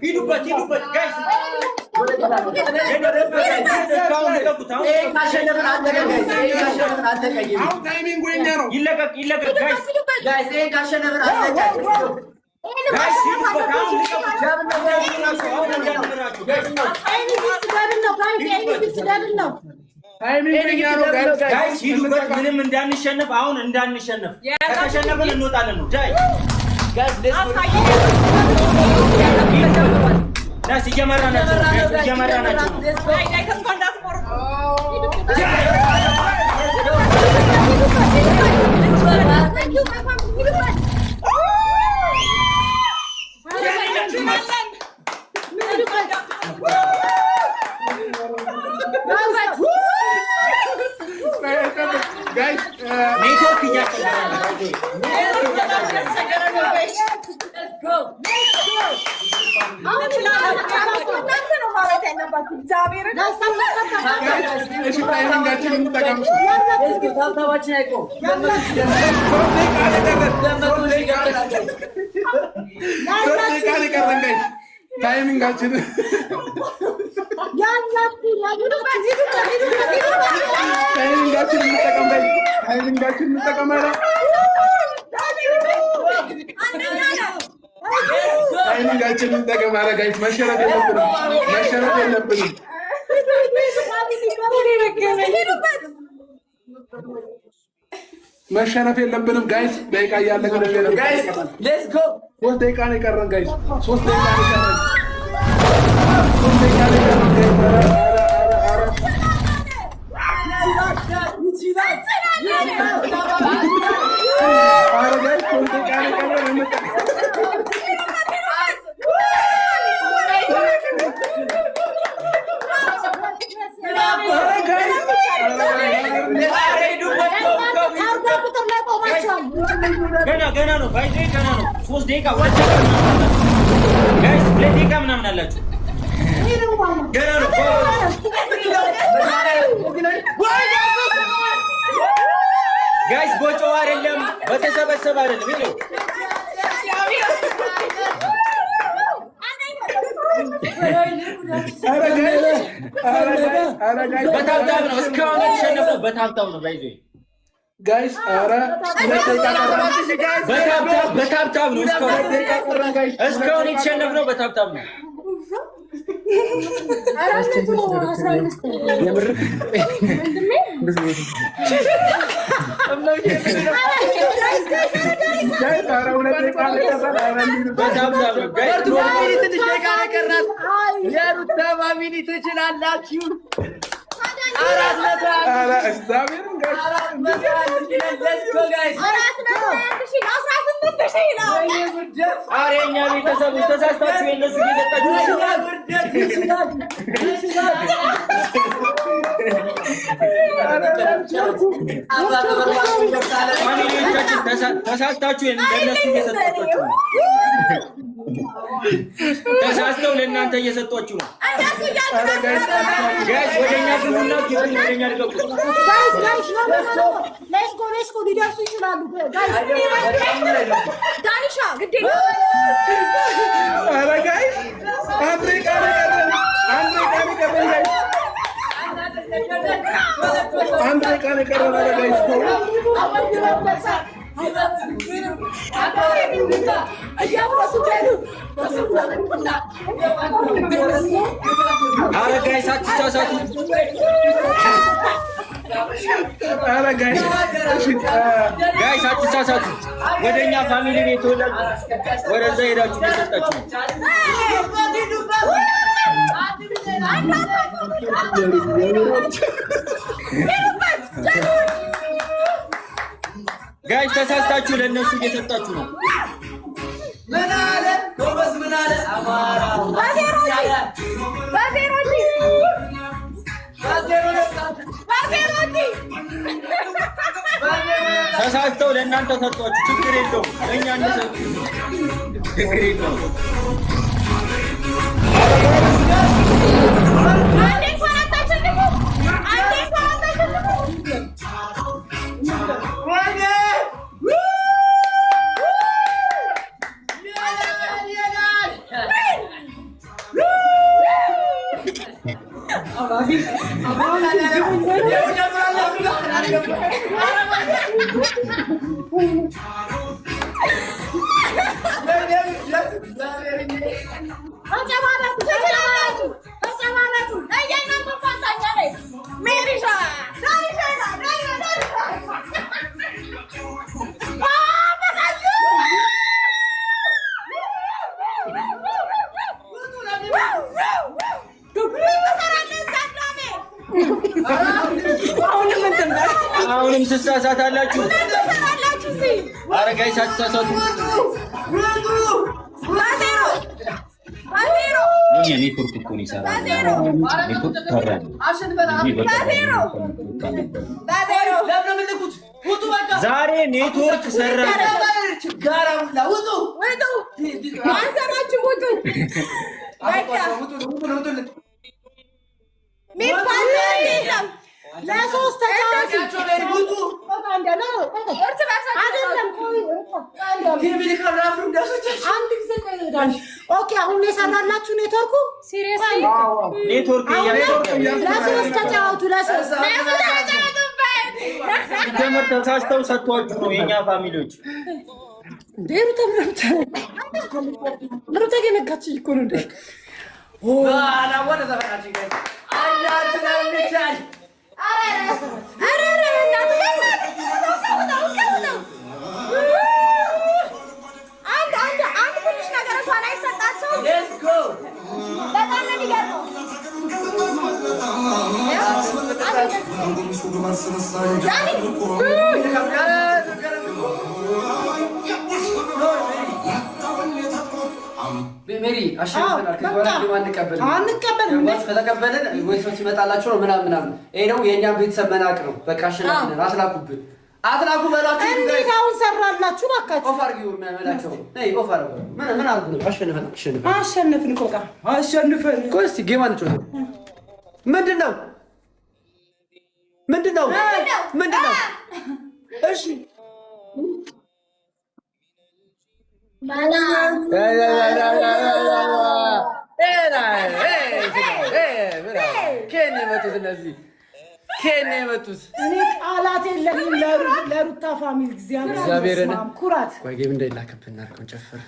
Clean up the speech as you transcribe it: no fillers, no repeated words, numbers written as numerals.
ሂዱበት፣ ሂዱበት guys። እስካሁን ልቀቁት። አሁን ይሄን ካሸነፍን አለቀ guys። ይሄን ካሸነፍን አለቀ። አሁን timing ኡ የኛ ነው። ይለቀቅ፣ ይለቀቅ guys። Guys፣ ይሄን ካሸነፍን አለቀ። Guys፣ ሂዱበት። አሁን ልቀቁት። አሁን እንዳንምራችሁ guys። Any gift double ነው guys። Any gift double ነው። Timing ኡ የኛ ነው guys። Guys፣ ሂዱበት። ምንም እንዳንሸነፍ፣ አሁን እንዳንሸነፍ። ከተሸነፍን እንወጣለን ነው። ዳይ። Guys, let's go. Nice፣ እየመራናቸው ነው guys፣ እየመራናቸው ነው። ዳይ፣ ተስፋ እንዳትቆርጡ። Thank you, my family. ሂዱበት። እንችላለን። ሂዱበት። ሂዱበት። Guys። ኔትወርክ እያስቸገረ ነው። እያስቸገረ ነው guys። እናንተ ነው ማለት ያለባችሁ። እግዚአብሔርን። እሺ፣ timing ኣችን እንጠቀም። Let's go. Tap tap ኣችን አይቆም። 3 ደቂቃ ነው የቀረን። 3 ደቂቃ፣ 3 ደቂቃ ነው የቀረን guys። Timing ኣችን ያላችሁ ሂዱበት፣ ሂዱበት፣ ሂዱበት፣ ሂዱበት። Timing ኣችን እንጠቀም guys። Timing ኣችን እንጠቀም። ኧረ አንደኛ ነው። Timing ኣችን እንጠቀም። ኧረ guys፣ መሸነፍ የለብንም፣ መሸነፍ የለብንም። ሂዱበት። መሸነፍ የለብንም guys። ደቂቃ እያለቀ ነው። Guys, let's go. 3 ደቂቃ ነው የቀረን guys። 3 ደቂቃ ነው የቀረን። 3 ደቂቃ ነው የቀረን guys። ኧረ ኧረ ኧረ ኧረ ኧረ guys፣ 3 ደቂቃ ነው የቀረን። እንጠቀም። ኧረ guys፣ ኧረ ሂዱበት። ተው፣ ተው። 40 ቁጥር ላይ ቆማችኋል። ገና ገና ነው። By the way ገና ነው። 3 ደቂቃ፣ 2 ደቂቃ ምናምን አላችሁ guys፣ 2 ደቂቃ ምናምን አላችሁ። ገና ነው። Guys፣ በጨዋ አይደለም፣ በተሰበሰበ አይደለም። ይኸው። ኧረ guys፣ ኧረ guys፣ ኧረ guys፣ በ tap tap ነው እስካሁን የተሸነፈው፣ በ tap tap ነው by the way። Guys፣ ኧረ 2 ደቂቃ ቀረን። በ tap tap፣ በ tap tap ነው እስካሁን 2 ደቂቃ ቀረን guys። እስካሁን የተሸነፍነው በ tap tap ነው። 415። Guys፣ ኧረ 2 ደቂቃ ነው የቀረን። ኧረ እንሂድበት። በ tap tap ነው guys። የሩታ family፣ ትንሽ ደቂቃ ነው የቀራት። የሩታ family፣ ትችላላችሁ። 401 ኧረ እግዚአብሔርን guys። 401 ሺህ። Let's go guys. 401 ሺህ፣ 18 ሺህ ነው። ወይኔ ውርደት! ኧረ የእኛ ቤተሰቦች፣ ተሳስታችሁ የእነሱ እየሰጣችሁ ወይኔ ውርደት! ይችላል፣ ይችላል። ኧረ አልቻልኩም። Family ዎቻችን፣ ተሳስታችሁ ለእነሱ እየሰጣችሁ ነው። ተሳስተው ለእናንተ እየሰጧችሁ ነው። እነሱ ኧረ guys። Guys፣ ወደኛ ግቡና ግቡን ወደኛ ልቀቁት። Guys, guys, no, no, no, let's go, let's go። ሊደርሱ ይችላሉ guys። ዳኒሻ ግዴ። ኧረ guys፣ 1 ደቂቃ ነው የቀረን። 1 ደቂቃ ነው የቀረን guys። 1 ደቂቃ ነው የቀረን። ኧረ guys፣ ተው። እያፈሱት ሄዱ። ኧረ guys፣ አትሳሳቱ። ኧረ guys፣ እሺ። Guys፣ አትሳሳቱ። ወደኛ family ቤት ተወላጅ ወደዛ ሄዳችሁ እየሰጣችሁ ነው። Guys፣ ተሳስታችሁ ለእነሱ እየሰጣችሁ ነው። ምን አለ ጎበዝ? ምን አለ አማራ? በዜሮ ሺህ። በዜሮ ነጻ። በዜሮ ሺህ። ተሳስተው ለእናንተ ሰጧችሁ። ችግር የለውም። ለእኛ እንደሰጡ ችግር የለውም። አንዴ እንኳን አታሸንፉም። አንዴ እንኳን አታሸንፉም። ወይኔ! ይላል ይላል። ተጨማለቱ፣ ተጨማለቱ፣ ተጨማለቱ። እየእናንተ ፋንታኛ ነኝ። ሜሪሻ ዳሪሻ ዳሪሻ ዳሪሻ አበሳዩ። ምን ትሰራለህ እዛ አዳሜ? አሁንም ትሳሳታላችሁ። ምን ትሰራላችሁ እዚህ? አረ guys አትሳሳቱ። በዜሮ በዜሮ። የኛ ኔትወርክ እኮ ነው ይሰራል። በዜሮ። ኔትወርክ ሰራል። በዜሮ በዜሮ። ዛሬ ኔትወርክ ሰራ። ውጡ፣ አንሰማችሁም፣ ውጡ። በቃ የሚባል ነገር የለም። ለሶስት ተጫወቱ። እርስ በርሳችሁ አይደለም፣ ቆይ አንድ ጊዜ ቆይ። ዳኒ okay፣ አሁን የሰራላችሁ ኔትወርኩ። Seriously. ኔትወርክ እያስቸገረ ለሶስት ተጫወቱ። ለሶስት። ተጫወቱበት። ሲጀመር ተሳስተው ሰጥቷችሁ ነው የኛ family ዎች። እንዴ ሩታ ምረምታ ሩታ የነካችኝ እኮ ነው እንዴ። ኧረ ኧረ በእናትህ በእናትህ ተው ተው ተው ተው። አንድ አንድ አንድ ትንሽ ነገር እንኳን አይሰጣቸውም። በጣም ነው የሚገርመው። ዳኒ። ሜሪ አሸንፈናል። ከዚህ በኋላ game አንቀበልም። አንቀበልም እንዴ? ከተቀበልን ወይ ሰው ሲመጣላቸው ነው ምናምን ምናምን። ይሄ ደግሞ የእኛም ቤተሰብ መናቅ ነው። በቃ አሸናፊ ነን። አትላኩብን፣ አትላኩ በሏቸው። እንዴት አሁን ሰራላችሁ? እባካችሁ። Off አድርጊው መላቸው። ነይ off አድርገው። ምን ምን አድርጉ ነው? አሸንፈናል፣ አሸንፈናል። አሸነፍን እኮ በቃ አሸንፈን። ቆይ እስኪ game አንጫወትም። ምንድን ነው? ምንድን ነው? ምንድን ነው? እሺ። ከየት ነው የመጡት እነዚህ? ከየት ነው የመጡት? እኔ ቃላት የለኝም ለሩታ family። እግዚአብሔር እግዚአብሔርን በስመ አብ፣ ኩራት። ቆይ game እንዳይላክብን እናድርገው፣ እንጨፍር።